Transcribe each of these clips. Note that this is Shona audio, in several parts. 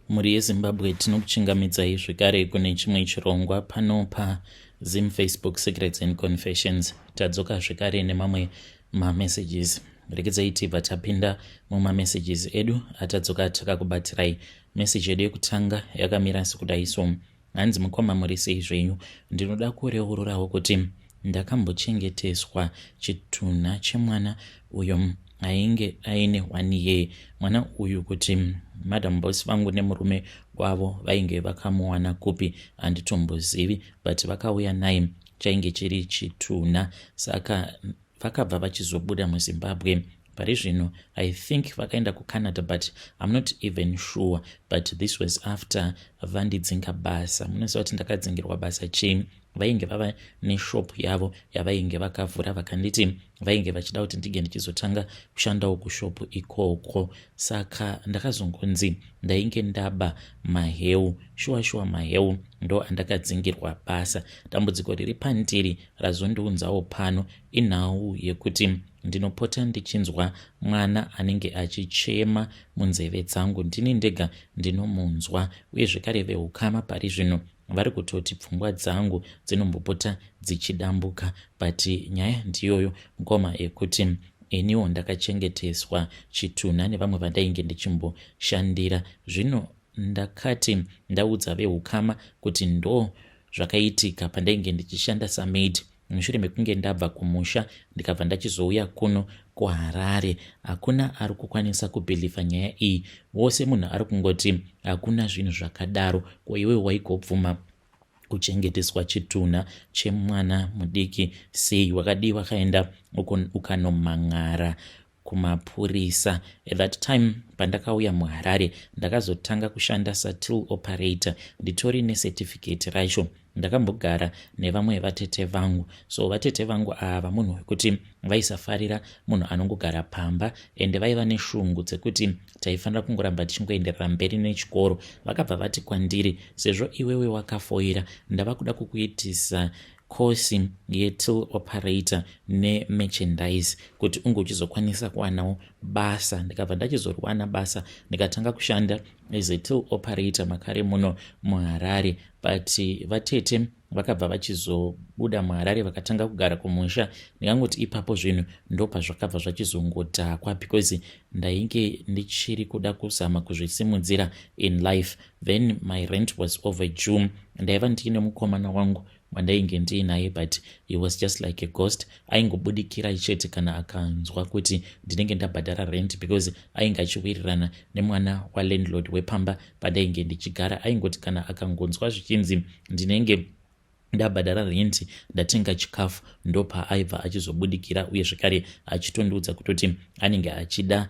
Mhuri yeZimbabwe, tinokuchingamidzai zvekare kune chimwe chirongwa pano paZim Facebook Secrets and Confessions. Tadzoka zvekare nemamwe mamessages. Rekedzai tibva tapinda mumamessages edu atadzoka takakubatirai. Message yedu yekutanga yakamira sekudai so: Hanzi, "Mukoma, muri sei zvenyu? Ndinoda kureururawo kuti ndakambochengeteswa chitunha chemwana uyo ainge aine 1 year. Mwana uyu, kuti madam boss vangu nemurume wavo vainge vakamuwana kupi handitombozivi, but vakauya naye chainge chiri chitunha. Saka vakabva vachizobuda muZimbabwe. Pari zvino I think vakaenda kuCanada, but I'm not even sure. But this was after vandidzinga basa. Munoziva kuti ndakadzingirwa basa chii? Vainge vava neshop yavo yavainge vakavhura. Vakanditi vainge vachida kuti ndige ndichizotanga kushandawo kushopu ikoko. Saka ndakazongonzi ndainge ndaba maheu. Shuwa shuwa, maheu ndo andakadzingirwa basa. Dambudziko riri pandiri razondiunzawo pano inhau yekuti ndinopota ndichinzwa mwana anenge achichema munzeve dzangu. Ndini ndega ndinomunzwa, uye zvekare veukama pari zvino vari kutoti pfungwa dzangu dzinombopota dzichidambuka. But nyaya ndiyoyo, mukoma, yekuti iniwo ndakachengeteswa chitunha nevamwe vandainge ndichimboshandira. Zvino ndakati ndaudza veukama kuti ndo zvakaitika pandainge ndichishanda samaid, mushure mekunge ndabva kumusha ndikabva ndachizouya kuno kuHarare, hakuna ari kukwanisa kubhilivha nyaya iyi. Wose munhu ari kungoti hakuna zvinhu zvakadaro. Ko iwe waigobvuma kuchengeteswa chitunha chemwana mudiki sei? Wakadii wakaenda ukanomhan'ara kumapurisa?" At that time pandakauya muHarare, ndakazotanga kushanda satill operator, nditori necertificate racho. Ndakambogara nevamwe vatete vangu. So vatete vangu ava munhu wekuti vaisafarira munhu anongogara pamba, ende vaiva neshungu dzekuti taifanira kungoramba tichingoenderera mberi nechikoro. Vakabva vati kwandiri, "Sezvo iwewe wakafoira, ndava kuda kukuitisa kosi yetill operator nemerchandise kuti unge uchizokwanisa kuwanawo basa." Ndikabva ndachizoriwana basa, ndikatanga kushanda as a till operator makare muno muHarare. But vatete vakabva vachizobuda muHarare, vakatanga kugara kumusha. Ndingangoti ipapo zvinhu ndopazvakabva zvachizongodhakwa, because ndainge ndichiri kuda kuzama kuzvisimudzira in life. Then my rent was overdue. Ndaiva ndiine mukomana wangu wandainge ndiinaye, but he was just like a ghost. Aingobudikira chete kana akanzwa kuti ndinenge ndabhadhara rent, because ainge achiwirirana nemwana walandlord wepamba pandainge ndichigara. Aingoti kana akangonzwa zvichinzi ndinenge ndabhadhara rent, ndatenga chikafu, ndopaaibva achizobudikira, uye zvekare achitondiudza kutoti anenge achida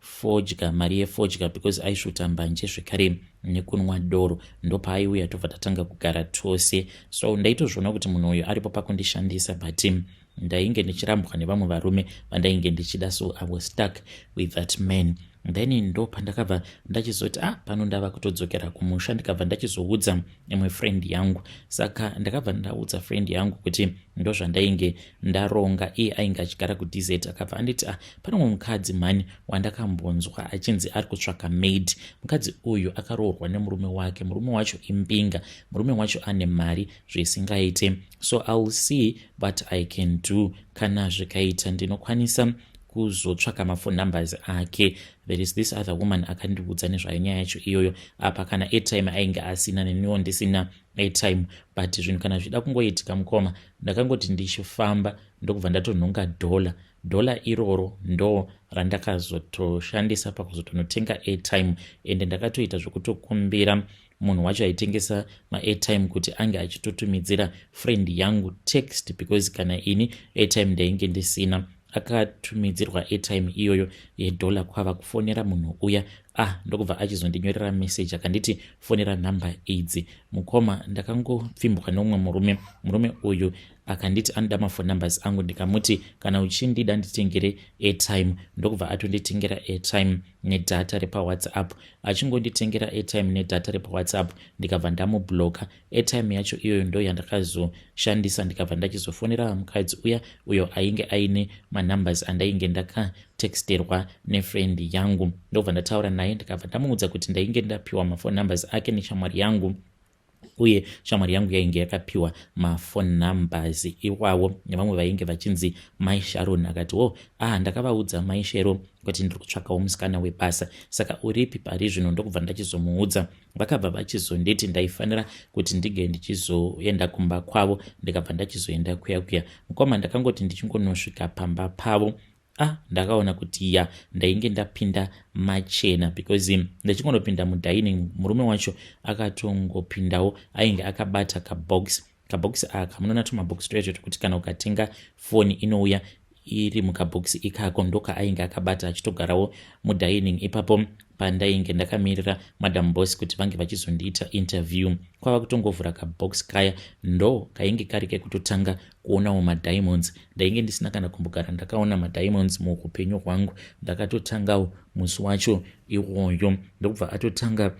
fodya, mari yefodya, because aisvuta mbanje zvekare nekunwa doro. Ndopaaiuya, tobva tatanga kugara tose. So ndaitozviona kuti munhu uyu aripo pakundishandisa, but ndainge ndichirambwa nevamwe varume vandainge ndichida, so I was stuck with that man. Then ndo pandakabva ndachizoti, "Ah, pano ndava kutodzokera kumusha." Ndikabva ndachizoudza imwe friend yangu. Saka ndakabva ndaudza friend yangu kuti ndo zvandainge ndaronga. Iye ainge achigara kuDZ. Akabva anditi, "Ah, pane mumwe mukadzi mhani wandakambonzwa achinzi ari kutsvaka maid. Mukadzi uyu akaroorwa nemurume wake. Murume wacho imbinga, murume wacho ane mari zvisingaite. So I will see what I can do. Kana zvikaita, ndinokwanisa kuzotsvaka mafone numbers ake. There is this other woman akandiudza nezvayo nyaya yacho iyoyo." Apa kana airtime ainge asina, neniwo ndisina airtime, but zvinhu kana zvichida kungoitika, mukoma, ndakangoti ndichifamba ndokubva ndatonhonga dhola. Dhola iroro ndo randakazotoshandisa pakuzotonotenga airtime, ende ndakatoita zvokutokumbira munhu wacho aitengesa maairtime kuti ange achitotumidzira friend yangu text, because kana ini airtime ndainge ndisina. Akatumidzirwa airtime iyoyo yedhola, kwava kufonera munhu uya. Ah, ndokubva achizondinyorera message, akanditi, "Fonera nhamba idzi." Mukoma, ndakangopfimbwa neumwe murume. Murume uyu akanditi anoda mafone numbers angu. Ndikamuti, "Kana uchindida, nditengere airtime." Ndokubva atonditengera airtime nedata repaWhatsApp. Achingonditengera airtime nedata repaWhatsApp, ndikabva ndamubloka. Airtime yacho iyoyo ndo yandakazoshandisa, ndikabva ndachizofonera mukadzi uya uyo ainge aine manumbers andainge ndakatenga. Ndakatexterwa nefriend yangu, ndobva ndataura naye, ndikabva ndamuudza kuti ndainge ndapiwa maphone numbers ake neshamwari yangu, uye shamwari yangu yainge yakapiwa maphone numbers iwawo nevamwe vainge vachinzi Mai Sharon. Akati, "O oh, ah, ndakavaudza Mai Shero kuti ndiri kutsvakawo musikana webasa. Saka uripi pari zvino?" Ndokubva ndachizomuudza. Vakabva vachizonditi ndaifanira kuti ndinge ndichizoenda kumba kwavo. Ndikabva ndachizoenda kuya kuya, mukoma. Ndakangoti ndichingonosvika pamba pavo, ah, ndakaona kuti ya, ndainge ndapinda machena, because ndichingonopinda mudining, murume wacho akatongopindawo. Ainge akabata kabox. Kabhokisi aka, munoona tumabhokisi toyacho tokuti kana ukatenga foni inouya iri mukabhokisi ikako, ndokaainge akabata achitogarawo mudining ipapo pandainge ndakamirira Madam Boss kuti vange vachizondiita interview. Kwava kutongovhura kabhokisi kaya, ndo kainge kari kekutotanga kuonawo madiamonds. Ndainge ndisina kana kumbogara ndakaona madiamonds muupenyu hwangu. Ndakatotangawo musi wacho iwoyo. Ndokubva atotanga,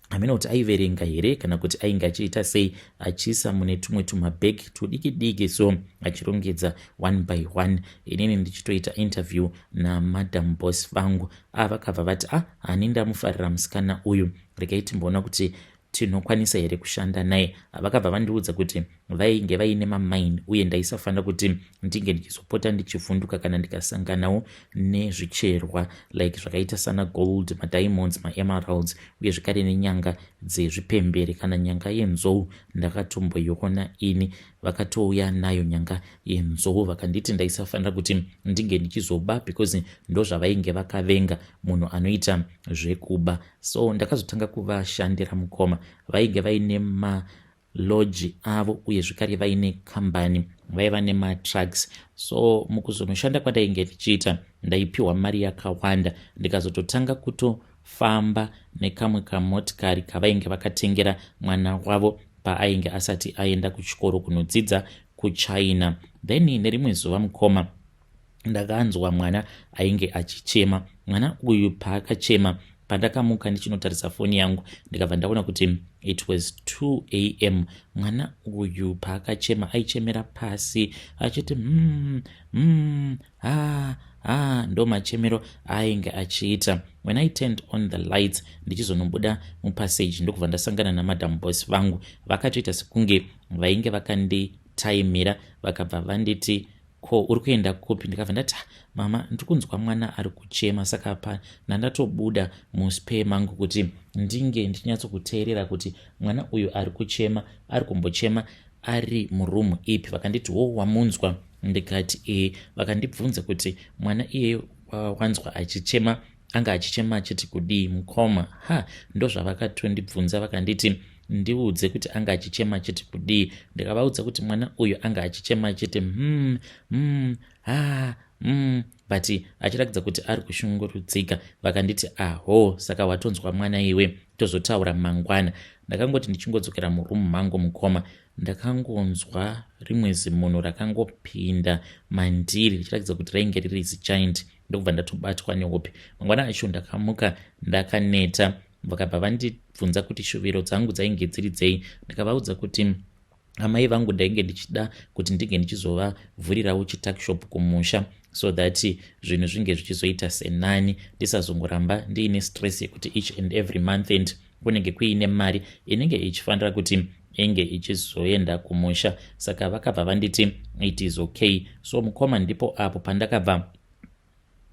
hamena kuti aiverenga here kana kuti ainge achiita sei, achiisa mune tumwe tumabhegi tudiki diki, so achirongedza one by one, inini ndichitoita interview naMadam Boss vangu. A, vakabva vati, "A ah, hani ndamufarira musikana uyu. Regai timboona kuti tinokwanisa here kushanda naye." Vakabva vandiudza kuti vainge vaine mamine, uye ndaisafanira kuti ndinge ndichizopota ndichivhunduka kana ndikasanganawo nezvicherwa like zvakaita sana gold, madiamonds, maemeralds, uye zvekare nenyanga dzezvipembere kana nyanga yenzou. Ndakatomboiona ini, vakatouya nayo nyanga yenzou. Vakanditi ndaisafanira kuti ndinge ndichizoba because ndo zvavainge vakavenga, munhu anoita zvekuba. So ndakazotanga kuvashandira, mukoma. Vainge vaine malodge avo, uye zvekare vaine kambani, vaiva nematrucks. So mukuzonoshanda kwandainge ndichiita, ndaipiwa mari yakawanda. Ndikazototanga kutofamba nekamwe kamotikari kavainge vakatengera mwana wavo paainge asati aenda kuchikoro kunodzidza kuChina. Then nerimwe zuva, mukoma, ndakanzwa mwana ainge achichema. Mwana uyu paakachema, pandakamuka ndichinotarisa foni yangu, ndikabva ndaona kuti it was 2 a.m. Mwana uyu paakachema, aichemera pasi achiti, ha ha." Ndo machemero aainge achiita. When I turned on the lights ndichizonobuda mupassage, ndokubva ndasangana naMadam Boss vangu. Vakatoita sekunge vainge vakanditaimira. Vakabva vanditi, "Ko, uri kuenda kupi?" Ndikabva ndati, "Mama, ndiri kunzwa mwana ari kuchema, saka pa nandatobuda muspe mangu kuti ndinge ndichinyatsokuteerera kuti mwana uyu ari kuchema, ari kumbochema ari murumu ipi." Vakanditi, "Wo, wamunzwa?" Ndikati, "E." Vakandibvunza kuti, "Mwana iyeye wanzwa achichema, anga achichema achiti kudii?" Mukoma, ha, ndozvavakatondibvunza. Vakanditi ndiudze kuti anga achichema achiti kudii. Ndikavaudza kuti mwana uyu anga achichema achiti, ha, but achiratidza kuti ari kushungurudzika." Vakanditi, "Aho, saka watonzwa mwana iwe, tozotaura mangwana." Ndakangoti ndichingodzokera murumu mangu, mukoma, ndakangonzwa rimwe zimunhu rakangopinda mandiri richiratidza kuti rainge riri zigiant, ndokubva ndatobatwa nehope. Mangwana acho ndakamuka ndakaneta. Vakabva vandibvunza kuti shuviro dzangu dzainge dziri dzei. Ndikavaudza kuti amai vangu ndainge ndichida kuti ndinge ndichizovavhurirawo chituckshop kumusha, so that zvinhu zvinge zvichizoita senani, ndisazongoramba ndiine stress yekuti each and every month and kunenge kuine mari inenge ichifanira kuti inge ichizoenda kumusha. Saka vakabva vanditi it is okay. So mukoma, ndipo apo pandakabva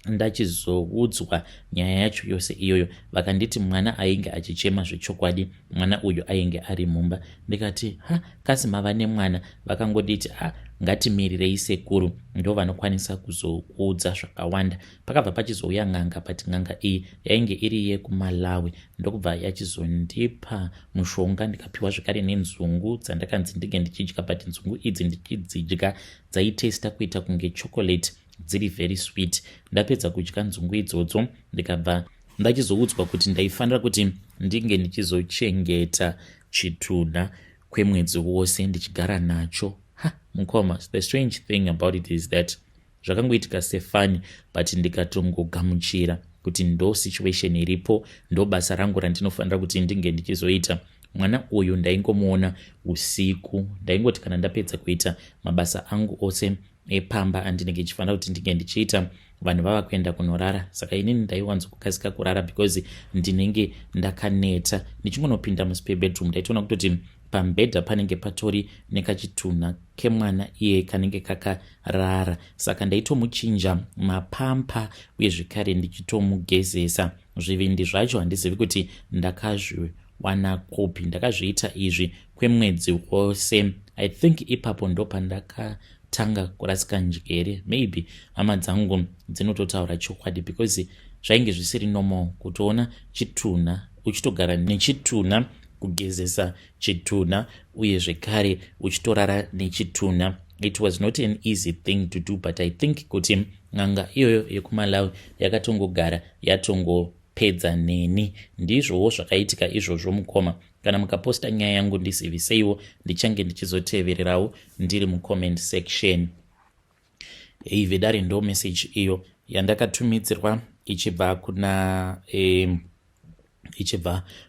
ndachizoudzwa nyaya yacho yose iyoyo. Vakanditi mwana ainge achichema zvechokwadi, mwana uyu ainge ari mumba. Ndikati, "Ha, kasi mava nemwana?" Vakangonditi, "Ha, ngatimirirei sekuru, ndo vanokwanisa kuzokuudza zvakawanda." Pakabva pachizouya n'anga, but n'anga iyi yainge iri yekuMalawi, ndokubva yachizondipa mushonga. Ndikapiwa zvekare nenzungu dzandakanzi ndinge ndichidya, but nzungu idzi ndichidzidya dzaitesta kuita kunge chocolate, dziri very sweet. Ndapedza kudya nzungu idzodzo, ndikabva ndachizoudzwa kuti ndaifanira kuti ndinge ndichizochengeta chitunha kwemwedzi wose, ndichigara nacho. Ha, mukoma, the strange thing about it is that zvakangoitika sefani, but ndikatongogamuchira kuti ndo situation iripo, ndo basa rangu randinofanira kuti ndinge ndichizoita. Mwana uyu ndaingomuona usiku. Ndaingoti kana ndapedza kuita mabasa angu ose epamba andinenge ndichifanira kuti ndinge ndichiita. Vanhu vava kuenda kunorara, saka inini ndaiwanzo kukasika kurara because ndinenge ndakaneta. Ndichingonopinda muspare bedroom, ndaitoona kutoti pamubhedha panenge patori nekachitunha kemwana iye kanenge kakarara. Saka ndaitomuchinja mapampa uye zvekare ndichitomugezesa. Zvivindi zvacho handizivi kuti ndakazviwana kupi. Ndakazviita izvi kwemwedzi wose. I think ipapo ndo pandakatanga kurasika njere. Maybe hama dzangu dzinototaura chokwadi, because zvainge zvisiri normal kutoona chitunha, uchitogara nechitunha, kugezesa chitunha, uye zvekare uchitorara nechitunha. It was not an easy thing to do, but I think kuti n'anga iyoyo yekuMalawi yakatongogara yatongopedza neni. Ndizvowo zvakaitika izvozvo, mukoma. Kana mukaposta nyaya yangu, ndiziviseiwo, ndichange ndichizotevererawo ndiri mucomment section. Hei vedare, ndo message iyo yandakatumidzirwa ichibva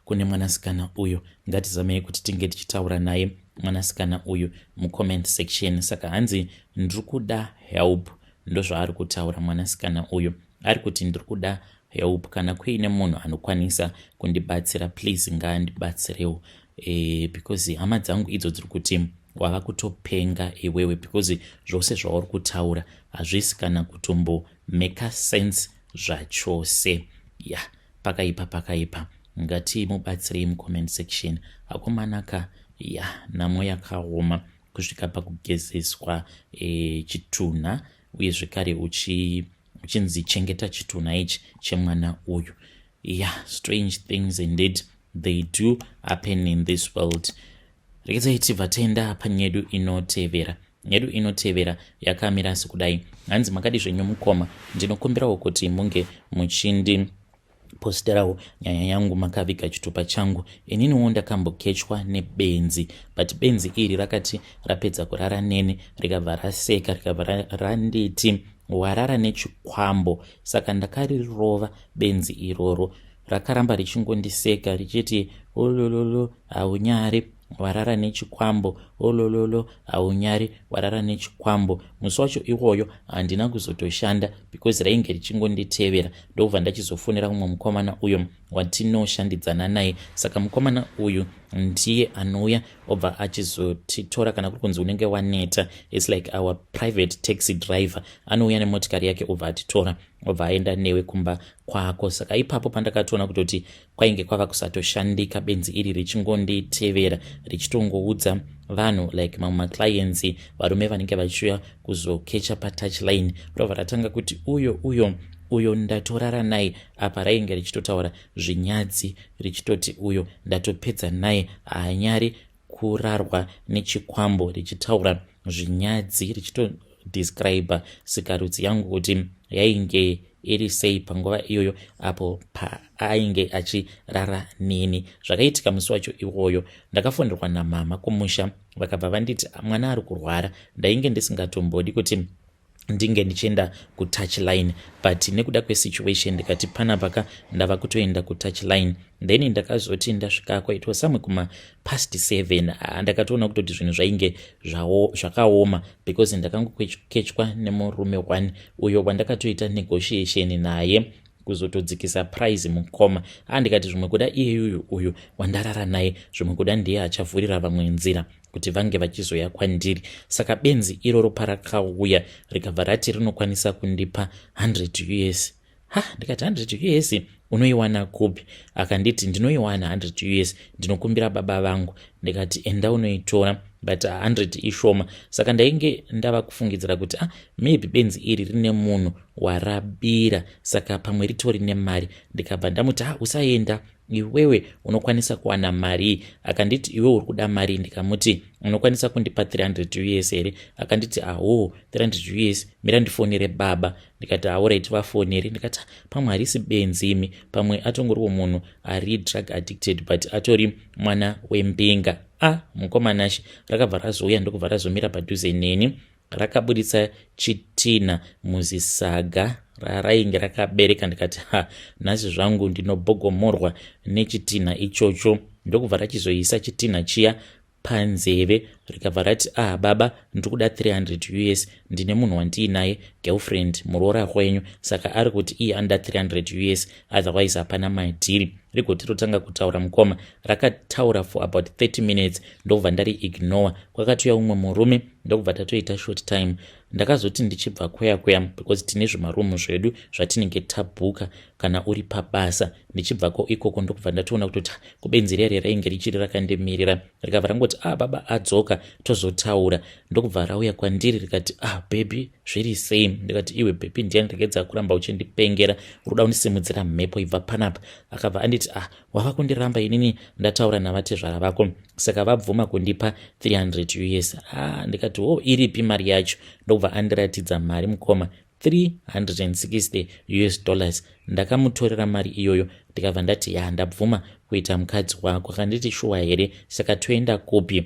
kune mwanasikana uyu. Ngatizamei kuti tinge tichitaura naye mwanasikana uyu mucomment section. Saka hanzi, "Ndiri kuda help." Ndozvaari kutaura mwanasikana uyu. Ari kuti, "Ndiri kuda help. Kana kuine munhu anokwanisa kundibatsira, please ngaandibatsirewo, because hama dzangu idzo dziri kuti wava kutopenga iwewe, because zvose zvauri kutaura hazvisi kana kutombo make sense zvachose." Ya, yeah, pakaipa, pakaipa. Ngatimubatsirei mucomment section akomanaka. Ya, nhamo yakaoma kusvika pakugezeswa chitunha, uye zvekare uchinzi chengeta chitunha ichi chemwana uyu. Yeah, strange things indeed, they do happen in this world. Rekedzai tibva taenda panyedu inotevera. Nyedu inotevera yakamira sekudai. Hanzi, "Makadi zvenyu mukoma? Ndinokumbirawo kuti munge muchindi posterawo nyaya yangu makaviga chitupa changu. Ininiwo ndakambokechwa nebenzi, but benzi iri rakati rapedza kurara neni, rikabva raseka, rikabva randiti warara nechikwambo. Saka ndakarirova benzi iroro. Rakaramba richingondiseka richiti, 'Olololo, haunyari, warara nechikwambo. Olololo, haunyari, warara nechikwambo.' Musi wacho iwoyo handina kuzotoshanda because rainge richingonditevera. Ndobva ndachizofonera mumwe mukomana uyo watinoshandidzana naye. Saka mukomana uyu ndiye anouya, obva achizotitora kana kuri kunzi unenge waneta. It's like our private taxi driver. Anouya nemotikari yake, obva atitora, obva aenda newe kumba kwako. Saka ipapo pandakatoona kutoti kwainge kwava kusatoshandika, benzi iri richingonditevera, richitongoudza vanhu, like mamwe maclients, varume vanenge vachiuya kuzokecha patouchline, robva ratanga kuti, 'Uyo, uyo, uyo ndatorara naye.' Apa rainge richitotaura zvinyadzi, richitoti, 'Uyo ndatopedza naye, haanyari kurarwa nechikwambo,' richitaura zvinyadzi, richitodescribe sikarudzi yangu kuti yainge iri sei panguva iyoyo apo paainge achirara neni. Zvakaitika musi wacho iwoyo, ndakafonderwa namama kumusha, vakabva vanditi mwana ari kurwara. Ndainge ndisingatombodi kuti ndinge ndichienda kutouch line, but nekuda kwesituation ndikati panapa ka ndava kutoenda kutouch line. Then ndakazoti ndasvikako, it was somewhere kuma past 7. Ndakatoona kutoti zvinhu zvainge zvakaoma because ndakangokechwa nemurume one uyo wandakatoita negotiation naye kuzotodzikisa price, mukoma. Andikati zvimwe kuda iyeyuyu uyu wandarara naye, zvimwe kuda ndiye achavhurira vamwe nzira kuti vange vachizoya kwandiri. Saka benzi iroro parakauya, rikabva rati rinokwanisa kundipa 100 US. Ha, ndikati, 100 US unoiwana kupi? Akanditi, 'Ndinoiwana 100 US, ndinokumbira baba vangu.' Ndikati, 'Enda unoitora, but 100 ishoma.' Saka ndainge ndava kufungidzira kuti, ah, maybe benzi iri rine munhu warabira, saka pamwe ritori nemari. Ndikabva ndamuti, 'Ah, usaenda iwewe, unokwanisa kuwana mari.' Akanditi, 'Iwe uri kuda mari?' Ndikamuti, 'Unokwanisa kundipa 300 US here?' Akanditi, 'Aho, 300 US, mira ndifonere baba.' Ndikati, 'Alright, vafonere.' Ndikati, 'Pamwe harisi benzi imi, pamwe atongoriwo munhu ari drug addicted, but atori mwana wembinga.' A ah, mukomanashi, rakabva razouya, ndokubva razomira padhuze neni. Rakabudisa chitina muzisaga rarainge rakabereka. Ndikati, 'Ha, nhasi zvangu ndinobhogomorwa nechitinha ichocho.' Ndokubva rachizoisa chitinha chiya. Panzeve rikabva rati, "Ah baba, ndiri kuda 300 US. Ndine munhu wandiinaye, girlfriend, muroora kwenyu, saka ari kuti iye anoda 300 US, otherwise hapana madhiri." Rigoti rotanga kutaura, mukoma. Rakataura for about 30 minutes, ndokubva ndari ignore. Kwakatouya umwe murume, ndokubva tatoita short time. Ndakazoti ndichibva kuya kuya, because tine zvimarumu zvedu zvatinenge tabhuka kana uri pabasa, ndichibvako ikoko, ndokubva ndatoona kutoti kubenzi riya rainge richiri rakandimirira. Rikabva rangoti, "Ah baba, adzoka, tozotaura." Ndokubva rauya kwandiri rikati, "Ah baby, zviri sei?" Ndikati, "Iwe, baby ndiani? Regedza kuramba uchindipengera, uri kuda kundisimudzira mhepo, ibva panapa." Akabva anditi, "Ah, wava kundiramba inini ndataura navatezvara vako, saka vabvuma kundipa 300 US." Ah, ndikati, "Wo, iripi mari yacho?" Ndokubva andiratidza mari, mukoma, 360 US dollars. Ndakamutorera mari iyoyo, ndikabva ndati, "Ya, ndabvuma kuita mukadzi wako." Akanditi, "Shuwa here? Saka toenda kupi?"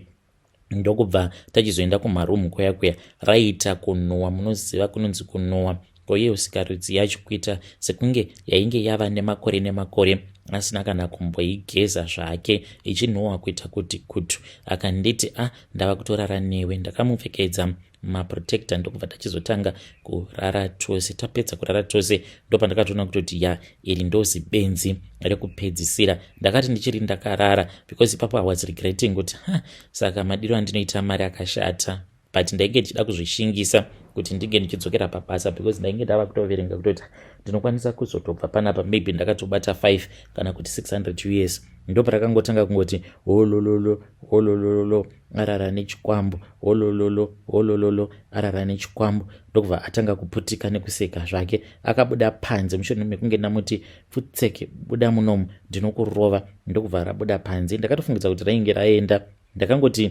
Ndokubva tachizoenda kumarumu kuya kuya. Raita kunhuhwa, munoziva kunonzi kunhuhwa koiyo sikarudzi yacho, kuita sekunge yainge yava nemakore nemakore asina kana kumboigeza zvake, ichinhuhwa kuita kuti kutu. Akanditi, "A ah, ndava kutorara newe." Ndakamupfekedza maprotector, ndokubva tachizotanga kurara tose. Tapedza kurara tose, ndopandakatoona kutoti, ya, iri ndozibenzi rekupedzisira. Ndakati ndichiri ndakarara, because ipapo I was regretting kuti, ha, saka madiro andinoita mari akashata, but ndainge ndichida kuzvishingisa kuti ndinge ndichidzokera pabasa, because ndainge ndava kutoverenga kutoti ndinokwanisa kuzotobva panapa maybe ndakatobata 5 kana kuti 600 US. Ndoparakangotanga kungoti, "Holololo, holololo, arara nechikwambo, holololo, holololo, arara nechikwambo." Ndokubva atanga kuputika nekuseka zvake. Akabuda panze mushure mekunge ndamuti, "Pfutseke, buda munomu, ndinokurova." Ndokubva rabuda panze. Ndakatofungidza kuti rainge raenda. Ndakangoti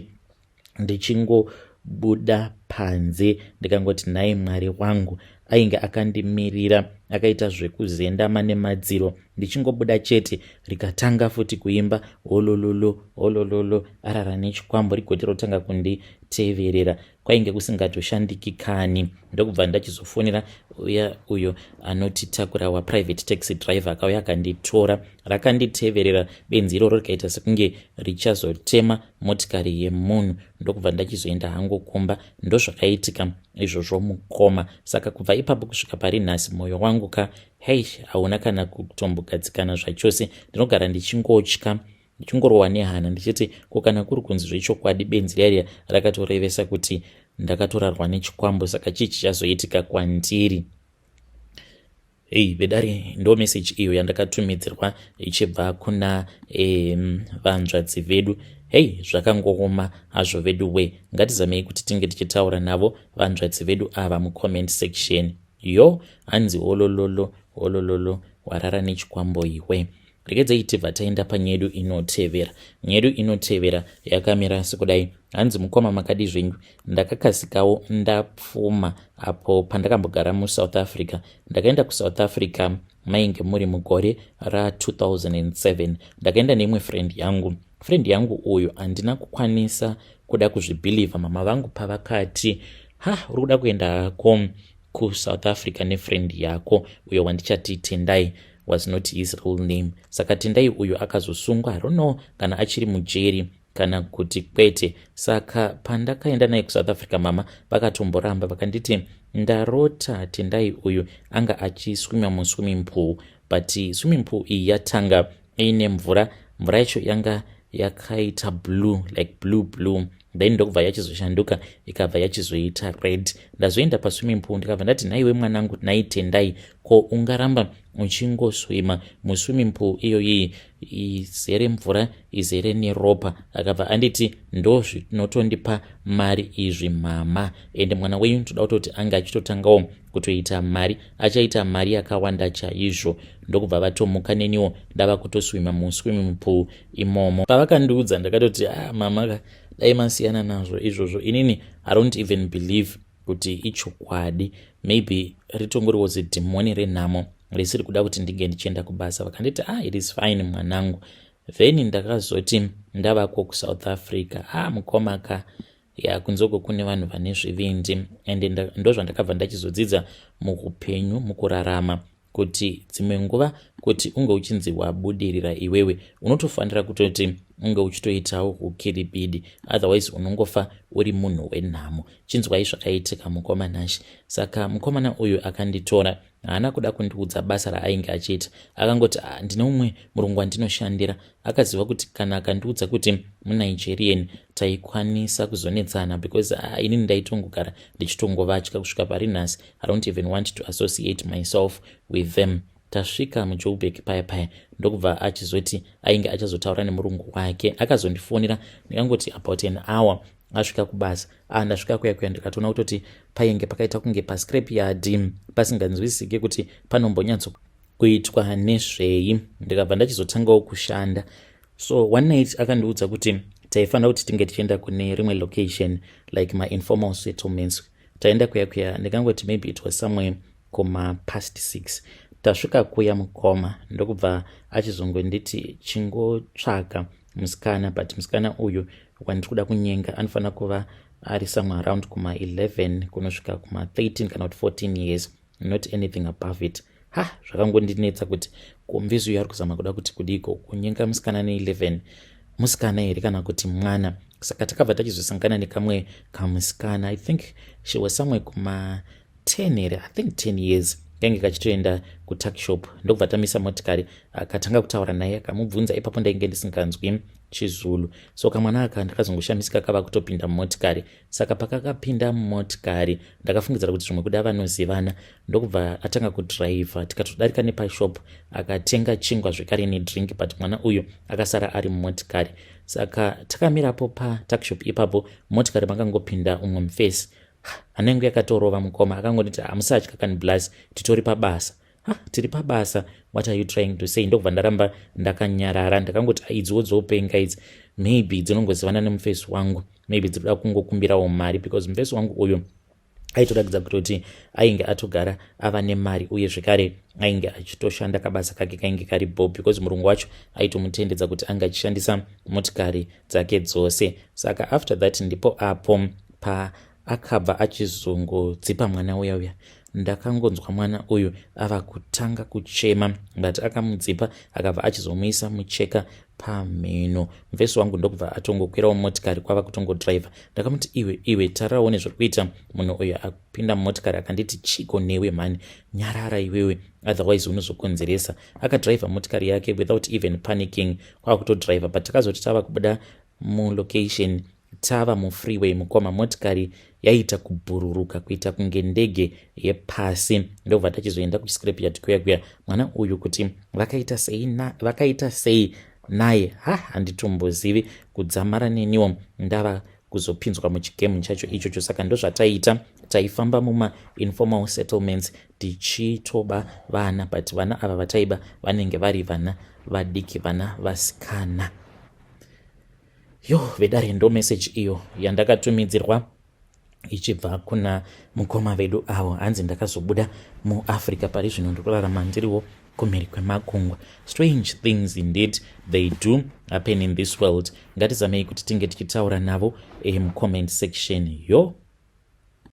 ndichingobuda panze, ndikangoti, "Nhai Mwari wangu!" Ainge akandimirira akaita zvekuzendama nemadziro. Ndichingobuda chete, rikatanga futi kuimba, "Holololo, holololo, arara nechikwambo." Rigoti rotanga kunditeverera. Kwainge kusingatoshandiki kani. Ndokubva ndachizofonera uya uyo anotitakura, waprivate taxi driver. Akauya akanditora. Rakanditeverera benzi iroro, rikaita sekunge richazotema motikari yemunhu. Ndokubva ndachizoenda hangu kumba. Ndozvakaitika izvozvo, mukoma. Saka kubva ipapo kusvika pari nhasi, mwoyo wangu ka, hei, hauna kana kutombogadzikana zvachose. Ndinogara ndichingotya, ndichingorohwa nehana, ndichiti, ko kana kuri kunzi zvechokwadi benzi riya riya rakatorevesa kuti ndakatorarwa nechikwambo, saka chii chichazoitika kwandiri? Hei vedare, ndo meseji iyo yandakatumidzirwa ichibva kuna vanzvadzi vedu. Hei, zvakangooma hazvo vedu we. Ngatizamei kuti tinge tichitaura navo vanzvadzi vedu ava mucomment section. Yo, hanzi, "Holololo, holololo, warara nechikwambo iwe." Regedzai tibva taenda panyedu inotevera. Nyedu inotevera yakamira sekudai. Hanzi, "Mukoma, makadi zvenyu? Ndakakasikawo ndapfuma apo pandakambogara muSouth Africa. Ndakaenda kuSouth Africa, mainge muri mugore ra2007. Ndakaenda neimwe friend yangu. Friend yangu uyu, handina kukwanisa kuda kuzvibhilivha mama vangu pavakati, 'Ha, uri kuda kuenda hako kuSouth Africa nefriend yako uyo wandichati Tendai,' was not his real name. Saka Tendai uyu akazosungwa. I don't know kana achiri mujeri kana kuti kwete. Saka pandakaenda naye kuSouth Africa, mama vakatomboramba, vakanditi ndarota Tendai uyu anga achiswima muswimming pool, but swimming pool iyi yatanga iine mvura. Mvura yacho yanga yakaita blue, like blue blue, then ndokubva yachizoshanduka, ikabva yachizoita red. Ndazoenda paswimming pool, ndikabva ndati, 'Nhaiwe mwanangu, nhai Tendai, ko ungaramba uchingoswima muswimming pool iyoyi izere mvura izere neropa?' Akabva anditi, 'Ndo zvinotondipa mari izvi, mama, ende mwana wenyu toda kutoti ange achitotangawo kutoita mari, achaita mari yakawanda chaizvo.' Ndokubva vatomuka neniwo ndava kutoswima muswimming pool imomo. Pavakandiudza, ndakatoti, 'Ah mama, dai masiyana nazvo izvozvo. Inini I don't even believe kuti ichokwadi. Maybe ritongoriwo zidhimoni renhamo risiri kuda kuti ndinge ndichienda kubasa.' Vakanditi, 'Ah, it is fine, mwanangu.' Then ndakazoti ndavako kuSouth Africa, ah mukomaka, ya, kunzoko kune vanhu vane zvivindi. Ende ndo zvandakabva ndachizodzidza muupenyu, mukurarama, kuti dzimwe nguva Kuti unge uchinzi wabudirira iwewe, unotofanira kutoti unge uchitoitawo ukiribidi, otherwise unongofa uri munhu wenhamo. Chinzwai zvakaitika, mukoma Nashi. Saka mukomana uyu akanditora, haana kuda kundiudza basa raainge achiita. Akangoti, "Ah, ndine umwe murungu wandinoshandira." Akaziva kuti kana akandiudza kuti muNigerian, taikwanisa kuzonetsana, because inini ndaitongogara ndichitongovatya kusvika pari nhasi. I don't even want to associate myself with them. Tasvika muJoburg paya paya, ndokubva achizoti ainge achazotaura nemurungu wake. Akazondifonera, ndikangoti about an hour asvika kubasa. Ah, ndasvika kuya kuya, ndikatoona kutoti painge pakaita kunge pascrap yard, pasinganzwisike kuti panombonyatso kuitwa nezvei. Ndikabva ndachizotangawo kushanda. So one night akandiudza kuti taifanira kuti tinge tichienda kune rimwe location, like mainformal settlements. Taenda kuya kuya, ndikangoti maybe it was somewhere kuma past 6. Tasvika kuya, mukoma, ndokubva achizongonditi, "Chingotsvaga musikana, but musikana uyu wandiri kuda kunyenga anofanira kuva ari somewhere around kuma11 kunosvika kuma13 kana kuti 14 years, not anything above it." Ha, zvakangondinetsa kuti kombizi uyu ari kuzama kuda kuti kudiko, kunyenga musikana ne11, musikana here kana kuti mwana? Saka takabva tachizosangana nekamwe kamusikana. I think she was somewhere kuma10 here, I think 10 years. Kainge kachitoenda kutuckshop. Ndokubva tamisa motikari, akatanga kutaura naye, akamubvunza. Ipapo ndainge ndisinganzwi chiZulu, so kamwana aka ndakazongoshamisika kava kutopinda mumotikari. Saka pakakapinda mumotikari, ndakafungidzira kuti zvimwe kuda vanozivana. Ndokubva atanga kudhiraivha, tikatodarika nepashop, akatenga chingwa zvekare nedrink, but mwana uyu akasara ari mumotikari. Saka takamirapo patuckshop ipapo, motikari makangopinda umwe mufesi. Anenge yakatorova, mukoma. Akangonditi, "Hamusatya kani blas, titori pabasa." "Ha, tiri pabasa? What are you trying to say?" Ndokubva ndaramba ndakanyarara. Ndakangoti, "Idziwo dzopenga idzi, maybe dzinongozivana nemufesi wangu, maybe dziri kuda kungokumbirawo mari," because mufesi wangu uyu aitoratidza kutoti ainge atogara ava nemari, uye zvekare ainge achitoshanda kabasa kake kainge kari bob, because murungu wacho aitomutendedza kuti ange achishandisa motikari dzake dzose. Saka after that ndipo apo pa akabva achizongodzipa mwana uya uya. Ndakangonzwa mwana uyu ava kutanga kuchema, but akamudzipa, akabva achizomuisa mucheka pamhino. Mufesi wangu ndokubva atongokwirawo motikari, kwava kutongodhiraivha. Ndakamuti, "Iwe, iwe, tarirawo nezviri kuita munhu uyu apinda mumotikari." Akanditi, "Chiko newe mhani? Nyarara iwewe, otherwise unozokonzeresa." Akadhiraivha motikari yake without even panicking, kwava kutodhiraivha. But takazoti tava kubuda mulocation, tava mufreeway, mukoma, motikari yaita kubhururuka kuita kunge ndege yepasi. Ndobva tachizoenda kuchiscrap yard kuya kuya. Mwana uyu kuti vakaita sei, vakaita sei naye, ha, handitombozivi. Kudzamara neniwo ndava kuzopinzwa muchigemu chacho ichocho. Saka ndozvataiita, taifamba mumainformal settlements tichitoba vana, but vana ava vataiba vanenge vari vana vadiki, vana vasikana. Yo, vedare, ndo message iyo yandakatumidzirwa ichibva kuna mukoma vedu avo. Hanzi, "Ndakazobuda muAfrica, pari zvino ndikurarama ndiriwo kumhiri kwemakungwa." Strange things indeed, they do happen in this world. Ngatizamei kuti tinge tichitaura navo mucomment section. Yo.